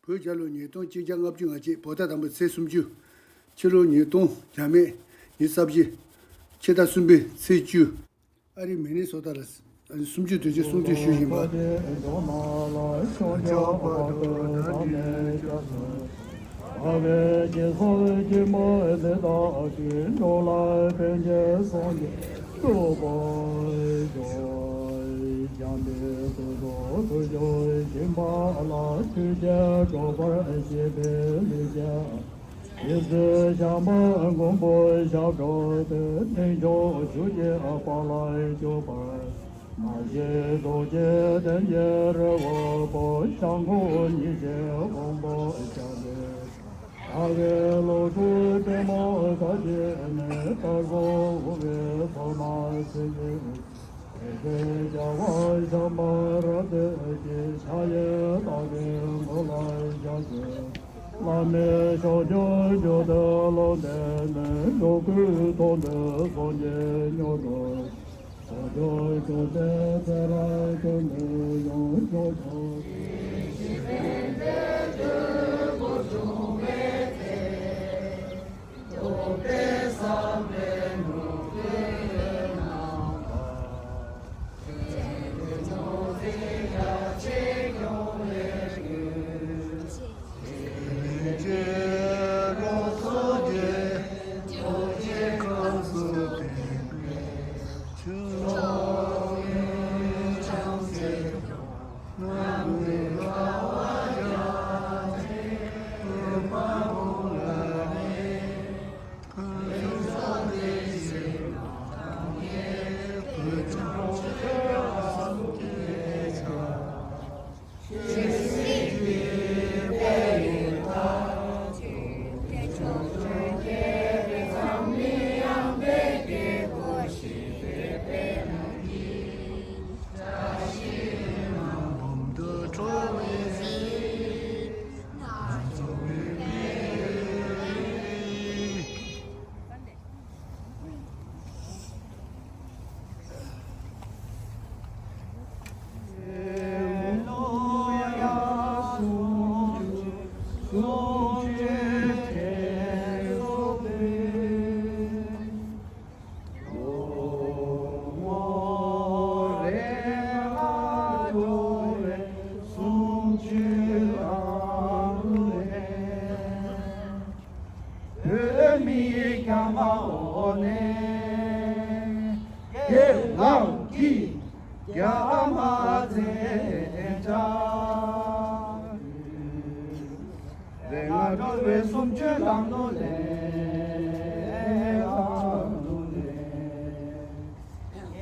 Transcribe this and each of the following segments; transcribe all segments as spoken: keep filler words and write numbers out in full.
བོད་རྒྱལ་ལོ་ཉིས་སྟོང་གཅིག་བརྒྱ་ལྔ་བཅུ་ང་གཅིག་བོད་ཟླ་དང་པོའི་ཚེས་སུམ་ཅུ། ཕྱི་ལོ་ཉིས་སྟོང་གྱ་མེད་ཉི་ཤུ་རྩ་བཞི། ཕྱི་ཟླ་གསུམ་པའི་ཚེས་བཅུ། ཨ་རིའི་མི་ནི་སོ་ཊ་ལ་སུམ་ཅུ་དོན་གཅིག་གསུང་ཆོས་ཞུ་བཞིན་པ། ཡེ་སུའི་ཞགས་པ་མགོན་པོ་ཞབས་དྲུང་དེ། རྣལ་འབྱོར་ཆུ་སྐྱེས་དཔལ་ལ་སྤྱོད་པར། མ་ཤེས་རྡོ་རྗེ་གདན་གྱི་རི་བོ་པོ། ཞང་ཁོག་ཉི་ཤེས་དབང་པོ་ཞབས་ཏེ། ལྟ་བའི་ལོ་དྲུག་པད་མོ་ཁ་བྱེ་ནས། རྟ་མགོ་དབུ་བའི་ཕུར་མ་ཚེ་ཡི། དེ་ཚེ་རྒྱལ་བ་ཤམ་བྷ་ར་དེ་ཀྱི། ཕྱག་གཡས་སྟག་གི་མགོ་ལ་ཞགས་ཀྱུ། བླ་མེད་ཕྱོགས་བཅུར་བརྗོད་དུ་ལོངས་སྤྱོད་ནས། འགྲོ་ཀུན་མཐོང་དུ་སངས་རྒྱས་མྱུར་དུ། ཕྱོགས་བཅུར་སྐྱོད་པའི་ཚེ་རབས་ཀུན་ཏུ་ཡང་། ཕྱོགས་བཅུར། བོད་མིའི་རྒྱབ་འོག་ནས། རྒྱལ་བ་གིས་རྒྱ་མ་བཙན་བྱ། རེ་ང་འགྲོ་བའི་སུམ་ཅུ་ལམ་ལུགས་ལས། ལམ་ལུགས་ལས།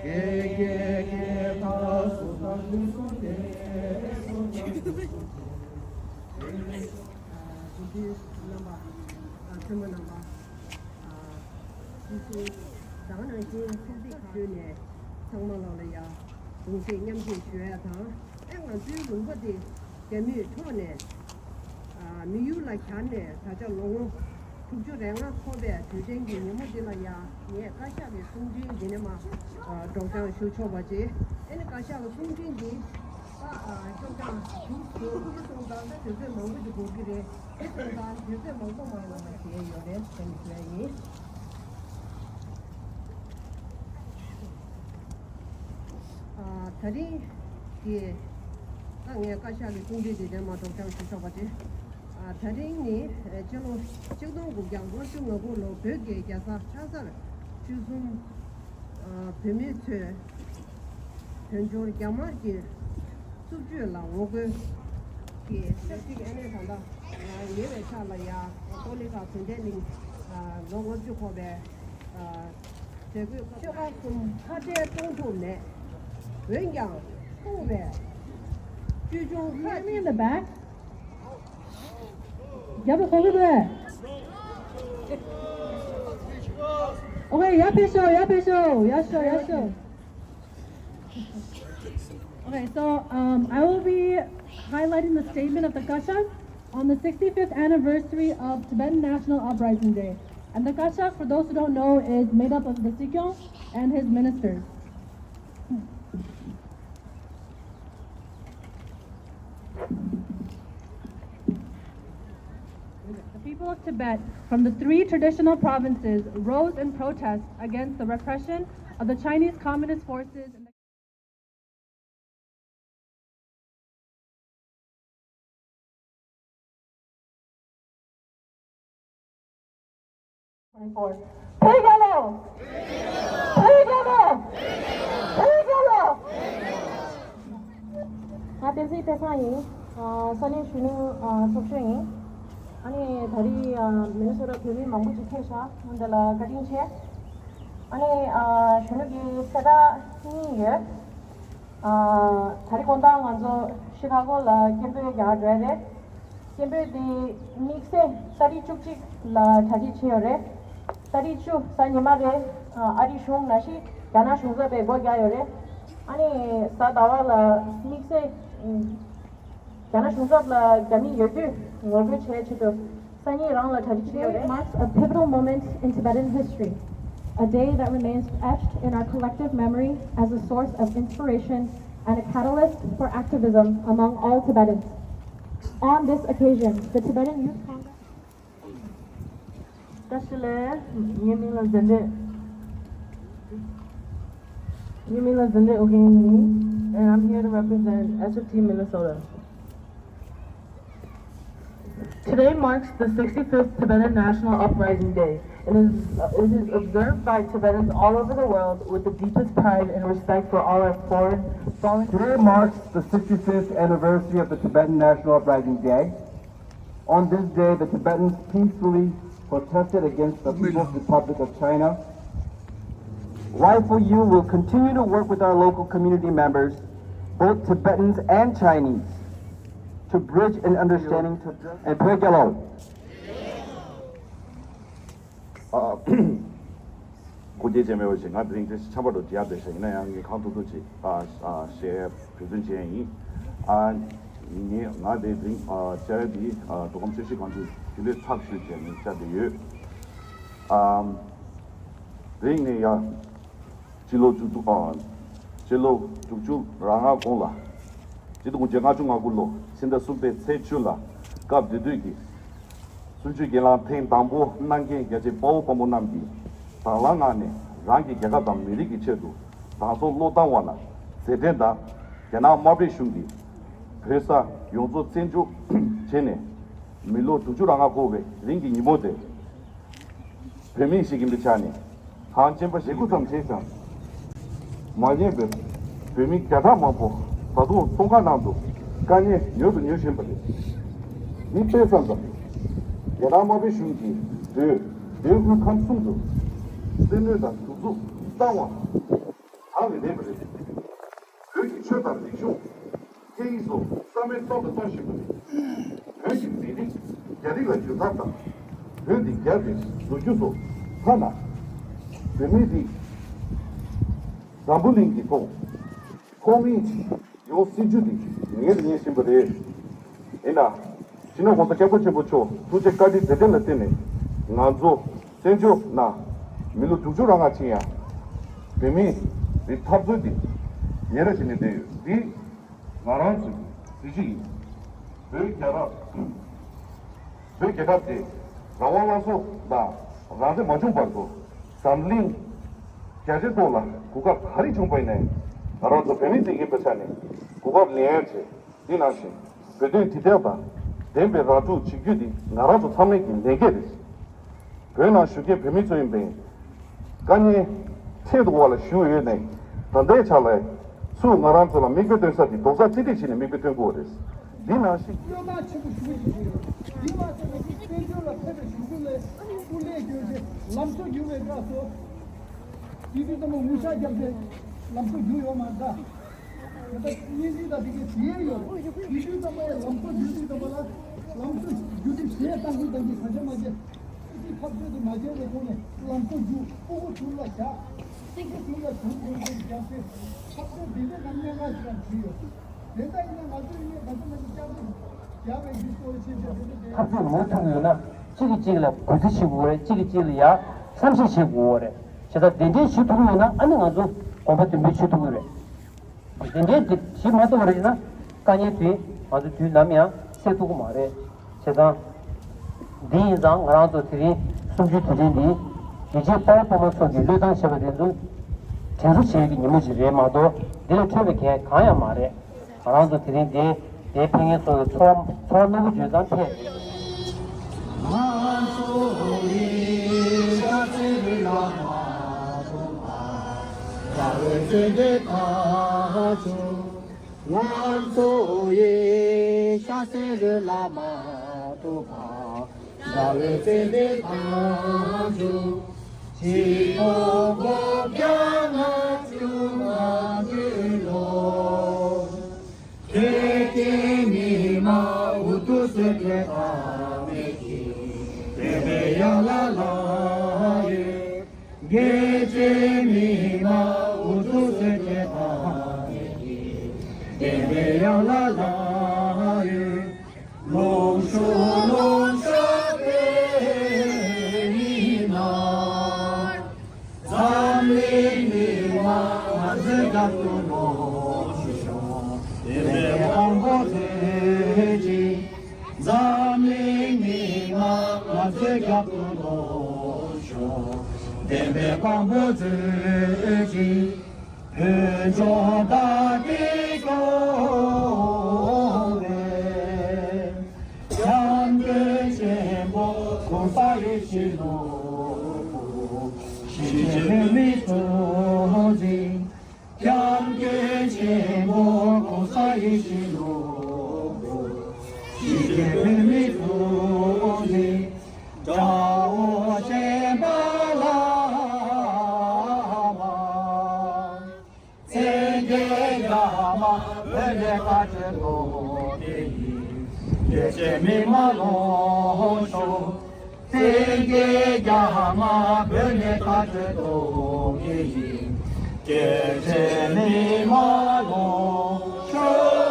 ཀྱེ་ཀྱེ་ཀྱེ་ད་སོ་ད་དུས་སུ་དེ་སོ་ད། ཨ་དེ་དུས་རྣམ་པ། ཨ་བཙུན་མ་རྣམ་པ། ཨ་སོ་སོའི་དང་ནང་བཞིན་ཚོགས་སྡེ་ཁག་བརྒྱུད་ནས་ཚང་མ་ལོག་ལ་ཡ་གདུང་སེམས་མཉམ་སྐྱེད་ཞུ་ཡ་དང་། ཨེ་ང་ཚོའི་ལུང་པ་འདི་རྒྱ་མིས་འཕྲོག་ནས་ཨ་མི་ཡུལ་ལ་གྱར་ནས་ད་ཆ་ལོ་ངོ་དྲུག་ཅུ་རེ་ལྔ་འཁོར་བའི་དུས་དྲན་གྱི་ཉིན་མོ་འདི་ལ་ཡ་ངས་བཀའ་ཤག་གི་གསུང་འཕྲིན་འདི་ནས་མ་ཨ་སྒྲོག་སྦྱང་ཞུ་ཆོག་པ་ཅིག་ཨེ་ནི་བཀའ་ཤག་གི་གསུང་འཕྲིན་འདི་ད་ཨ་སྐྱོར་སྦྱང་ཞུ་ཐུབ་སོང་ཙང་ད་དུས་ཚོད་མང་པོ་ཅིག་འགོར་གི་རེད། དེ་སོང་ཙང་དུས་ཚོད་མང་པོ་མ་ཡོང་བ་བྱས་ཡོད་རེད་ཟེར་ནས་ཞུ་ཡ་ཡིན། ཨ་ད་རིང་གི་ད་ངས་བཀའ་ཤག་གི་གསུང་འཕྲིན་འདི་དེ་མ་སྒྲོག་སྦྱང་ཞུ་ཆོག་པ་དེ། ཨ་ད་རིང་ནི་ཨ་སྤྱི་ལོ་ཆིག་སྟོང་དགུ་བརྒྱ་ལྔ་བཅུ་ང་དགུ་ལོ་བོད་ཀྱི་རྒྱལ་ས་ལྷ་སར་ཆོལ་གསུམ་ཨ་བོད་མི་ཚོས་བོད་ལྗོངས་རྒྱ་དམར་གྱི་རྩུབ་སྤྱོད་ལ་ངོ་རྒོལ་གྱི་ཆབ་སྲིད་ཀྱི་ཨ་ནེ་ད་ལྟ་ཉེ་བའི་ཆར་ལ་ཡ་ཀོ་ལི་གྷལ་བོན་བསྟན་གླིང་ལོ་ལྔ་བཅུ་འཁོར་བའི་མཛད་སྒོའི་ཆོལ་ཁ་གསུམ་ཁ་བྲལ་གཏོང་ཐུབ་མེད། འོན་ཀྱང་ཚོགས་པའི་ཅོལ་ཆུང་ཁག་ཅིག་རྒྱབ་ལ་ཁོ་གི་འདུག་ཨེ། Okay, ཡར་ཕེབས་ཤོག་ཡར་ཕེབས་ཤོག་ཡར་ཤོག་ཡར་ཤོག Okay, so um, I will be highlighting the statement of the Kashag on the sixty-fifth anniversary of Tibetan National Uprising Day. And the Kashag, for those who don't know, is made up of the Sikyong and his ministers. People of Tibet from the three traditional provinces rose in protest against the repression of the Chinese Communist forces in the twenty-four. བོད་རྒྱལ་ལོ། བོད་རྒྱལ་ལོ། བོད་རྒྱལ་ལོ། ང་བསྟན་འཛིན་བསྟན་འཛིན་ཡིན། ཨ། ས་གནས་གཞོན་ནུ་ཨ་ཚོགས་གཞོན་ཡིན། ཨ་ནི་ད་རེས་ཨ་མི་ནི་སོ་ཊ་བོད་མི་མང་པོ་ཅིག་ཕེབས་ཤག་སྔོན་དེ་ལ་བཀའ་དྲིན་ཆེ། ཨ་ནི་ཨ་གཞོན་ནུ་གི་གསལ་བསྒྲགས་གཉིས་ཡོད། ཨ། ད་རེས་དགོང་དག་ང་ཚོ་ཤི་ཁ་གོ་ལ་སྐད་འབོད་རྒྱག་འགྲོ་ཡ་རེད། སྐད་འབོད་འདི་དམིགས་བསལ་ཏ་རིག་བཅུ་གཅིག་ལ་གྲ་སྒྲིག་བྱས་ཡོད་རེད། ཏ་རིག་བཅུ་གཟའ་ཉི་མ་རེད། ཨ། ཨ་རིའི་གཞུང་ནང་བཞིན་རྒྱ་ནག་གཞུང་ཚབ་པས་སྒོ་རྒྱག་ཡོད་རེད། ཨ་ནི་གཟའ་ཟླ་བ་ལ་དམིགས་བསལ་རྒྱ་ནག་གཞུང་ཚབ་ལ་རྒྱ་མི་ཡོད་དུས་ངོ་རྒོལ་བྱེད་ཆེད་དུ་སང་ཉིན་རང་ལ་གྲ་སྒྲིག་བྱས་ཡོད་རེད། Today marks a pivotal moment in Tibetan history, a day that remains etched in our collective memory as a source of inspiration and a catalyst for activism among all Tibetans. On this occasion, the Tibetan Youth Congress བཀྲ་ཤིས་བདེ་ལེགས། ངའི་མིང་ལ་ཟེར་འདྲེ། ངའི་མིང་ལ་ཟེར་འདྲེ་ཨོ་རྒྱན་ཡིན། And I'm here to represent S F T Minnesota. Today marks the sixty-fifth Tibetan National Uprising Day. It is, it is observed by Tibetans all over the world with the deepest pride and respect for all our foreign, fallen. Today marks the sixty-fifth anniversary of the Tibetan National Uprising Day. On this day, the Tibetans peacefully protested against the People's Republic of China. Y four U will continue to work with our local community members, both Tibetans and Chinese, to bridge an understanding to and བོད་རྒྱལ་ལོ། ཨ། སྐུ་རྒྱལ་ཅན་མེད་པ་ཞིག་ང་དེ་རིང་དེ་ཆམ་པ་འགྲོ་རྒྱག་བསྡད་ཤག་ཡིན་ན་ཡང་ངས་གང་ཐུབ་ཐུབ་ཅིག་ཨ་ཨ་བཤད་འབད་བརྩོན་བྱས་ཡིན། ཨ་ངས་ང་དེ་དེ་རིང་ཨ་བཅར་ཡ་འདི་ཨ་འགྲོ་ཁམས་ཆབ་སྲིད་ཁང་ཆུང་དེ་འདྲའི་ཚབ་ཞུས་བྱས་ནས་བཅར་བསྡད་ཡོད། ཨ་དེ་རིང་ནས་ཡ། སྤྱི་ལོ་བཅུ་དྲུག་ཨ། སྤྱི་ལོ་དྲུག་ཅུ་རེ་ལྔ་གོང་ལ། སྤྱི་ལོ་ཆིག་སྟོང་དགུ་བརྒྱ་ལྔ་བཅུ་ང་དགུ་ལོ་ཕྱི་ཟླ་གསུམ་པའི་ཚེས་བཅུ་ལ་སྐབས་དེ་དུས་ཀྱི་གསུམ་བཅུའི་སྒེར་ལངས་ཐེངས་དང་པོ་གནང་མཁན་རྒྱལ་གཅེས་དཔའ་བོ་དཔའ་མོ་རྣམས་ཀྱིས་དང་བླངས་ངང་ནས་རང་གི་རྒྱལ་ཁབ་དང་མི་རིགས་ཀྱི་ཆེད་དུ་དང་ཐོག་བློས་བཏང་བ་ལ་མཛད་འཕྲིན་དང་རྒྱ་ནག་དམར་པོའི་གཞུང་གིས་བོད་ས་ཡོངས་རྫོགས་བཙན་འཇུག་བྱས་ནས་མི་ལོ་དྲུག་ཅུ་རེ་ལྔ་འཁོར་བའི་རིང་གི་ཉིན་མོ་དེ། བོད་མི་ཞིག་ཡིན་པའི་ཆ་ནས་གངས་ཅན་པ་ཞིག་སྐུ་མཚམས་བཞེས་ཤིང་། མ་ཉེས་པའི་བོད་མི་བརྒྱ་ཕྲག་མང་པོ་ད་དུང་ཚོང་ཁང་ནང་དུ་དཀའ་ངལ་མྱུར་དུ་མྱུར་བཞིན་པ་རེད། མི་དཔེ་བསམ་ཙམ་རྒྱ་ནག་དམར་པོའི་གཞུང་གིས་བོད་བོད་དབུས་ཁམས་གསུམ་དུ་བཙན་གནོན་དང་གདུག་རྩུབ་བཏང་བ་དག་ལས་མེད་པ་རེད། བོད་ཀྱི་ཆོས་དང་རིག་གཞུང་། སྐད་ཡིག་སོགས་རྩ་མེད་ཏོག་ཏུ་གཏོང་བཞིན་པ་རེད། བོད་ཀྱི་མི་རིགས་རྒྱ་རིགས་ལ་བསྒྱུར་ཐབས་དང་། བོད་འདི་རྒྱ་དེ་བཟོ་རྒྱུ་སོགས་ཐ་ན། བོད་མི་རིགས་འཛམ་བུ་གླིང་གི་ཐོག་ཁོངས་མིང་ཡོང་སྲིད་རྒྱུ་དེ་ངེས་ངེས་ཤེས་པ་རེད། ཡིན་ན། སྤྱི་ནོར་༸གོང་ས་༸སྐྱབས་མགོན་ཆེན་པོ་མཆོག་ཐུགས་རྗེ་བཀའ་དྲིན་དེ་དེ་ལ་བརྟེན་ནས་ང་ཚོ་བཙན་བྱོལ་ནང་མི་ལོ་དྲུག་ཅུ་རེ་ལྔ་ཕྱིན་ཡང་། བོད་མིའི་འཐབ་རྩོད་འདི་ཉེ་རབས་ཤིག་ནས་བསྡད་ཡོད། འདི་ང་རང་ཚོའི་གཟི་བརྗིད་ཡིན། བོད་རྒྱལ་རབས། བོད་རྒྱལ་ཁབ་དེ་རང་དབང་སླར་གསོ་དང་རང་བཙན་མ་བྱུང་བར་དུ་འཛམ་གླིང་རྒྱ་ཆེའི་ཐོག་ལ་གོ་སྐབས་ག་རེ་བྱུང་པ་ཡིན་ནའི་ང་རང་ཚོ་བོད་མི་ཞིག་ཡིན་པའི་ཆ་ནས་གོ་སྐབས་ལེན་ཡ་བྱེད། འདི་ནང་བཞིན་བོད་དོན་དྲིལ་བསྒྲགས་དང་བདེན་པའི་ར་སྤྲོད་བྱེད་རྒྱུ་འདི་ང་རང་ཚོ་ཚང་མའི་གི་ལས་འགན་རེད། བོད་ནང་བཞུགས་མཁན་བོད་མི་ཚོ་ཡིན་པས་དཀའ་ངལ་ཁྱད་དུ་འཕགས་པ་ལ་བཞུགས་ཡོད་ནའི་ད་ལྟའི་ཆ་ལ་ཚུར་ང་རང་ཚོ་ལ་མིག་དཔེ་སྟོན་ས་འདི་རྡོག་རྩ་གཅིག་སྒྲིལ་བྱས་ནས་མིག་དཔེ་སྟོན་དགོས་པ་རེད། འདི་ནང་བཞིན་བློས་བཏང་ཆེན་པོ་ཞེ་པོ་ཅིག་བྱས་ཡོད། འདི་མ་ཟད་ང་ཚོ་བཙན་བྱོལ་ལ་ཕེབས་པའི་གཞུང་འཛིན་ལས་སྐུ་ལས་བསྐྱོན་ཏེ་ལམ་བཟོ་བསྒྱུར་བའི་སྐབས་སུ། དེ་དུས་ཙམ་པ་དངུལ་ཤག་བརྒྱབ་སྟེ་ལམ་བཟོ་བསྒྱུར་ཡོད་མ་རེད་ད། ད་ལྟ་བརྙན་འཕྲིན་དང་དེ་གའི་དེ་ཡོད། དེ་དུས་ཙམ་པ་ཡང་ལམ་བཟོ་བསྒྱུར་དུས་ཙམ་པ་ལ་ལམ་བཟོ་བསྒྱུར་དུས་གཞས་བཏང་གི་བཏང་གི་གང་བྱས་མ་བྱས། སྲིད་སྤྱི་འཐབ་རྩོད་དེ་མ་བྱས་པའི་ཐོག་ནས་ལམ་བཟོ་བསྒྱུར། སྤུ་གུ་ཚུར་ལ་བཞག་སྤུ་གུ་ཚུར་ལ་བྱུང་དགོས་དགོས་བརྒྱབ་སྟེ་འཐབ་རྩོད་དེ་འདྲའི་ནང་གནད་འགག་ཞིག་ལ་གྱུར་ཡོད། དེ་ལྟ་ཡིན་ན་ང་ཚོས་ངས་ད་ལྟ་ལ་ཅིག་བསྐྱར་ཟློས་རྒྱག་པའི་གཞི་གཙོ་བོ་ཆེ་ཆེ་དེ་འདྲ་དེ། འཐབ་རྩོད་མུ་མཐུད་ཡོད་ན་གཅིག་གིས་གཅིག་ལ་གུས་བརྩི་བྱེད་དགོས་རེད། གཅིག་གིས་གཅིག་ལ་ཡ་བསམ་ཤེས་བྱེད་དགོས་རེད། བྱས་ཙང་དེ་འདྲའི་ཞུ་ཐུབ་ཡོད་ན་ཨ་ནི་ང་ཚོ་གོམ་པ་མདུན་སྤོས་ཞུ་ཐུབ་ཀྱི་རེད། དེ་འདྲའི་དེ་ཞིག་མ་གཏོགས་རེད་ན་དཀའ་ངལ་དེ་ང་ཚོ་དུས་ནམ་ཡང་སེལ་ཐུབ་ཀྱི་མ་རེད། བྱས་ཙང་ འདི་ཡིན་ཙང་ང་རང་ཚོ་དེ་རིང་གསུམ་བཅུའི་དུས་དྲན་འདི་རྒྱལ་གཅེས་དཔའ་བོ་དཔའ་མོ་ཚོ་གིས་བློས་བཏང་བྱས་པ་དེ་ཚོ་དྲན་གསོ་བྱེད་ཀྱི་ཉིན་མོ་ཞིག་རེད་མ་གཏོགས། འདི་ལས་འཕྲོས་པའི་གང་གང་ཡང་མ་རེད། ང་རང་ཚོ་དེ་རིང་འདི་འདིའི་ཕན་ཡོན་ཚོ་གི་ཚོར་བ་ཚོར་བ་རྣོན་པོ་ཡོད་ཙང་ཕེབས། ང་ཚོ་ཡི་ཤ་ཟེར་ལ་མ་ཐུག་པ། དགྲ་བོའི་བཙན་པོའི་ཁ་ཆུ། ཕྱི་ཐོག་སྒོ་བརྒྱ་ང་བཅུ་མ་འདུལ་ལོ། ཁྱེད་ཀྱི་མི་མ་འུ་ཐུག་སུ་ཁྱེད་ཐ་མེད་ཀྱི་དེ་བས་ཡང་ལ་ལ་ཡོད། རྒྱལ་གཅེས་མི་མ་འུ་ཐུག་སུ་ཁྱེད་ཐ་མེད་ཀྱི་དེ་བས་ཡང་ལ་ལ་ཡོད། ལོངས་སྤྱོད་ལོངས་སྤྱོད་དེ་ཡིན་ན། འཛམ་གླིང་མི་མང་ང་ཚོའི་རྒྱབ་ཏུ་ལོངས་སྤྱོད་ཤོག་བདེན་པའི་དཔང་པོ་མཛོད་ཅིག་འཛམ་གླིང་མི་མང་ང་ཚོའི་རྒྱབ་ཏུ་ལོངས་སྤྱོད་ཤོག་བདེན་པའི་དཔང་པོ་མཛོད་ཅིག་བོད་ལྗོངས་བདག་གིས་སྐྱོང་བའི་སྐྱབས་མགོན་ཆེན་པོ་༸གོང་ས་ཡིད་བཞིན་ནོར་བུ། གཞིས་བྱེས་བོད་མིའི་གཙོ་འཛིན། སྐྱབས་མགོན་ཆེན་པོ་༸གོང་ས་ཡིད་བཞིན་ནོར་བུ། གཞིས་བྱེས་བོད་མིའི་གཙོ་འཛིན། དགྲ་བོ་ཆེན་པོ་བླ་མ། མཚན་བརྒྱད་རྒྱ་མ་བོད་ནས་བཀའ་ཆོས་ཐོབ་དེ་ཡིན། རྒྱལ་གཅེས་མི་མང་ལོངས་སྤྱོད། མཚན་བརྒྱད་རྒྱ་མ་བོད་ནས་བཀའ་ཆོས་ཐོབ་དེ་ཡིན། རྒྱལ་གཅེས་མི་མང་ལོངས་སྤྱོད།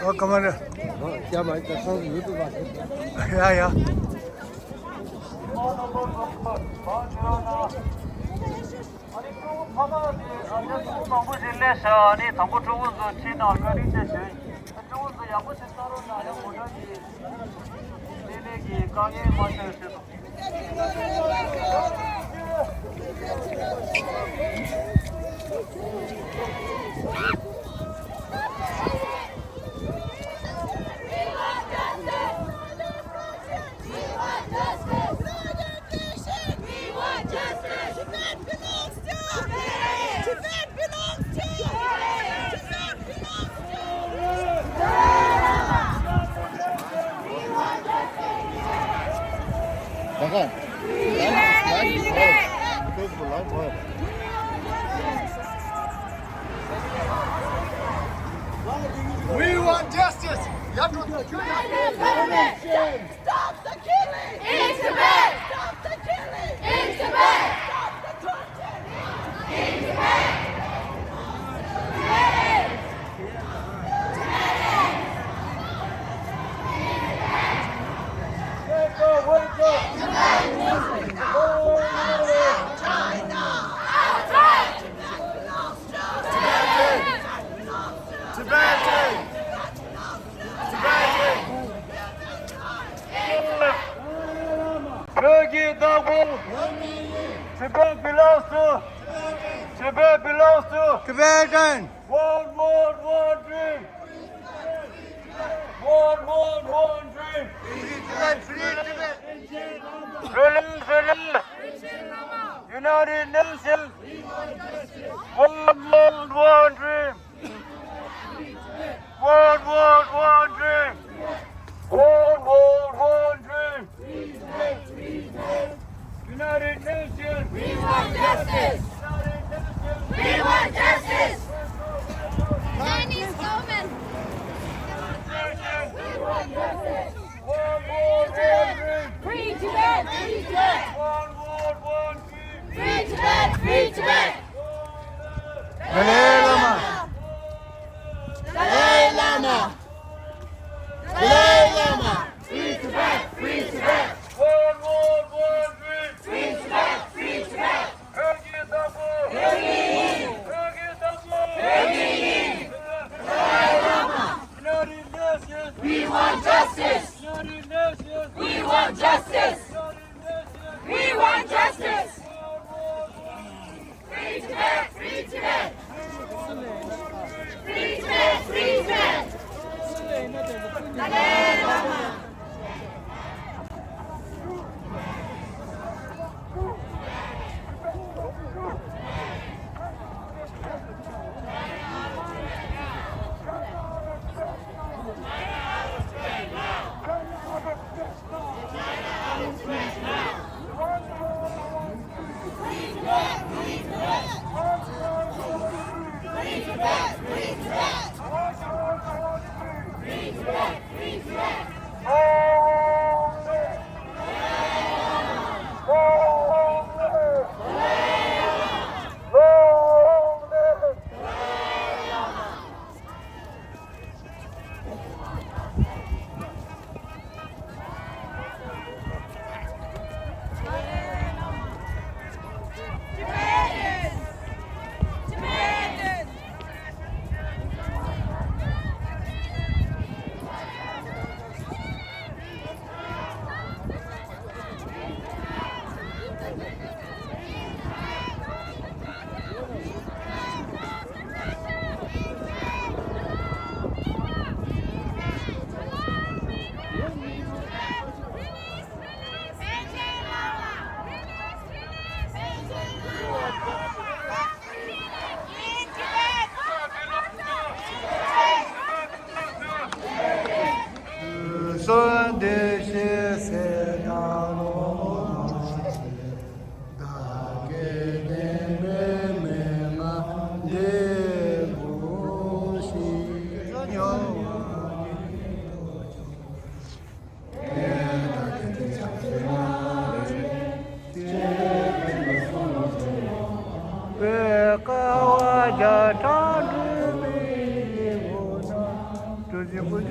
ཨོ་ཀ་མ་རེད། ཡ་ཡ། ཨ་ནི་ཕྲུ་གུ་ཕ་མ་དེ་ཨ་ནི་ཕྲུ་གུ་མང་པོ་ཞིག་སླེབས་ཤག་ཨ་ནི་དང་པོ་ཕྲུ་གུ་ཚོ་ཁྲིད་དང་བཀའ་དྲིན་ཆེ་ཞུ། ཕྲུ་གུ་ཚོ་ཡག་པོ་ཞིག་ལྟ་རོགས་གནང་། ཡང་གོ་ཐོས་ཀྱི་ལས་ལས་ཀྱི་དཀའ་ངལ་མ་བྱུང་ཞུ། We want justice! We want justice! We want justice! Tibet belongs to Tibet! Tibet belongs to Tibet! Tibet belongs to Tibet! We want justice! Stop the killing! In Tibet! Stop the killing! In Tibet! Stop the torture! In Tibet! Wake up, wake up! China! Outside! Tibetan! Tibetan! Tibetan! བོད་ཀྱི་བདག་པོ། Tibet belongs to. Tibet belongs to. Tibetan. One world, one dream. One world, one dream. Free Tibet, free Tibet. Release, release. United Nations. One world, one dream. One world, one dream. One world, one dream. United Nations. We want justice. United Nations. We want justice. Chinese government. We want justice. One world, one dream. Free Tibet, free Tibet. One world, one dream. Free Tibet, free Tibet. Dalai Lama! Dalai Lama! Dalai Lama! Free Tibet! Free Tibet! One world, one dream! Free Tibet! Free Tibet! Free Tibet! Free Tibet! Free Tibet!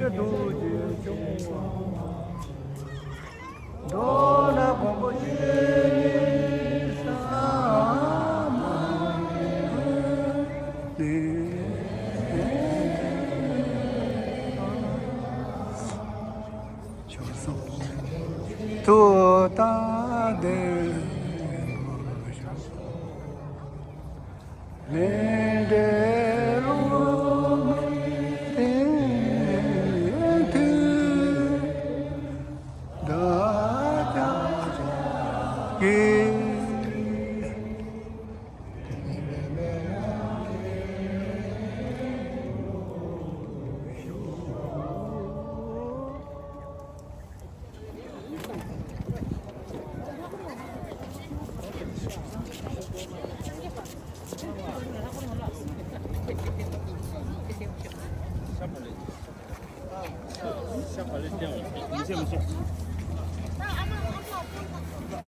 རྡོ་རྗེ་འཆང་བ། མདོར་ན་མགོན་པོ་ཤེས་རིག་ས་མ་ཡིན། ཐུགས་དང་ལྡན་པ་ཞིག་ལས་འབྲས་སློབ་མའི་མཐུས་བདག་ཅག་གི།